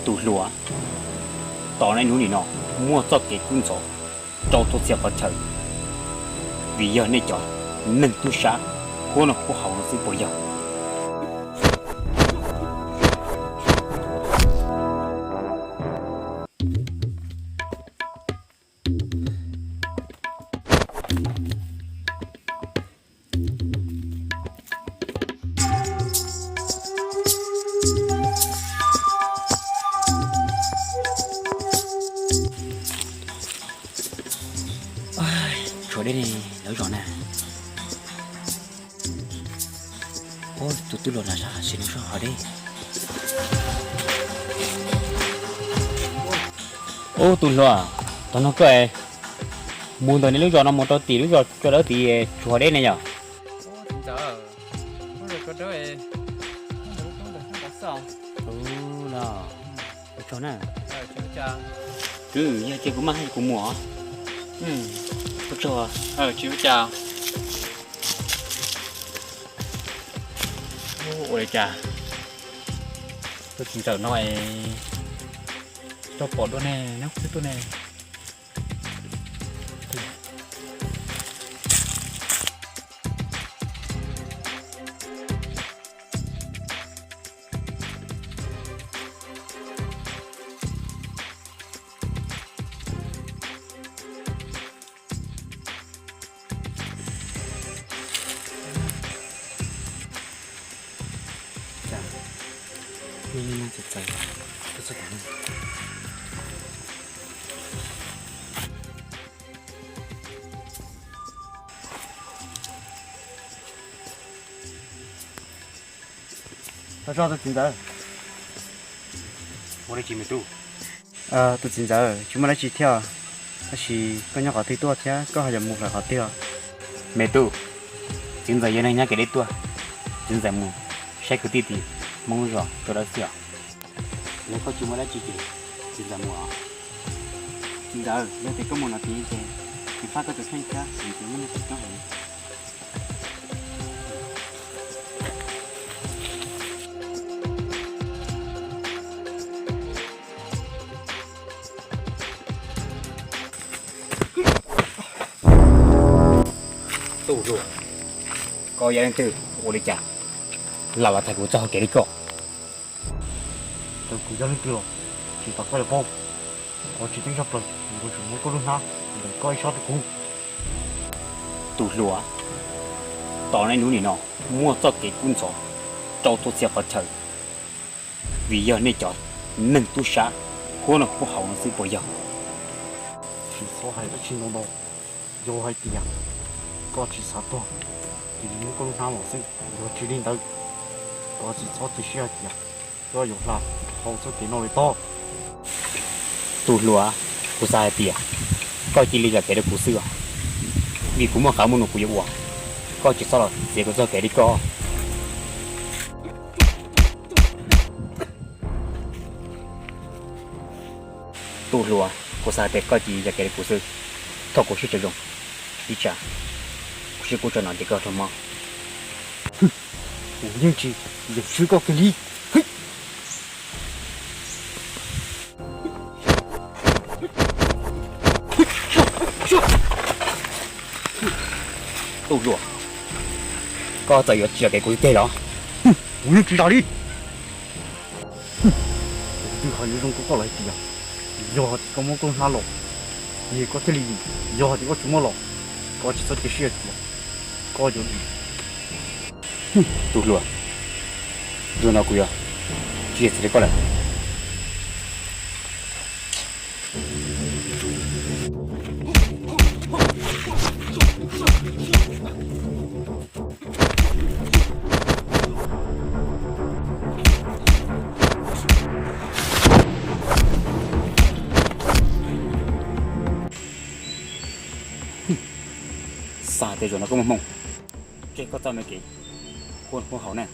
Tus hluas, tom nej hnub nim no muaj txoj kev kub ntxhov rau txhua txhia qhov chaw, vim yog nej cov neeg tub sab huab noj huab haus no xwb puas yog? Tshuav dej ne lawv zos na. Ub, tus tub hluas lam sab sim no soj hov deb. Ub, tus hluas, tog no koj mus ntawm nej lub zos no mus rau tim lub zos Tsua Dawb tid tshuav deb ne yom? Ua tsaug na. Kwv, yog tias kuv maj hais kuv mus os. Ua tsaug. Ua li cas tus txiv ntxawm no es tau pom dua ne, nyob qhov twg tuaj ne? Tau zog tus txiv ntxawm. Ua li cas me tub? Tus txiv ntxawm, tsis muaj dab tsi thiab, tab sis koj nyob qhov twg tuaj thiab koj ho yuav mus lawm qhov twg? Me tub, txiv ntxawm yog neeg nyob kev deb tuaj, txiv ntxawm mus saib kwv tij tim Hmoob zos Tsua Dawb xwb os. Yog koj tsis muaj dab tsi ces txiv ntxawm mus os. Txiv ntxawm, yog tias koj mus no tid ces tsis fab koj tus kheej thiab vim tias muaj neeg tsis coob heev. Tub hluas, koj yog leej twg ua li cas lam los tham kuv txog hauv kev li koj? Txawm kuv yog leej twg los tsis tas koj yuav paub. Koj tsis ceeb tshaj plaws, kuv yuav tsum muab koj lub hnab ntawm koj ib sab rau kuv. Tus hluas, tom nej hnub nim no muaj txoj kev kub ntxhov rau txhua txhia qhov chaw, vim yog nej cov neeg tub sab huab noj huab haus no xwb puas yog? Tsis txhob hais dab tsi ntau ntau. Yog hais tias koj tsis xav tuag, cia li muab koj lub hnab los xwb. Yog tsis li ntawd, koj tsis txhob cia siab hais tias koj yuav hla dhau txoj kev no li tod. Tus hluas, kuv xav hais tias koj cia li zam kev rau kuv xwb os, vim kuv muaj qab muaj num kuv yuav ua, koj tsis txhob los txiav kuv txoj kev li koj. Tus hluas, kuv xav hais tias koj cia li zam kev rau kuv xwb, thov kuv siab tso zoo, ib tsam kuv siab kub tso no ces koj rov mob. Kuv yeej tsis yeem swb koj kiag li. Tus hluas, koj txawm yuav tsis zam kev kuv tiag tiag los? Kuv yeej tsis zam li. Kuv twb hais zoo zoo rau koj lawm hais tias yog hais tias koj muab koj lub hnab los, ces koj thiaj li dim, yog hais tias koj tsis muab los, koj tsis txhob cia siab hais tias koj yuav dim. Tus hluas, zaum no kuv yuav tsis txiav txim rau koj lawm. Xav hais tias zaum no koj muaj hmoo, tseg koj txoj me kev huab noj huab haus na.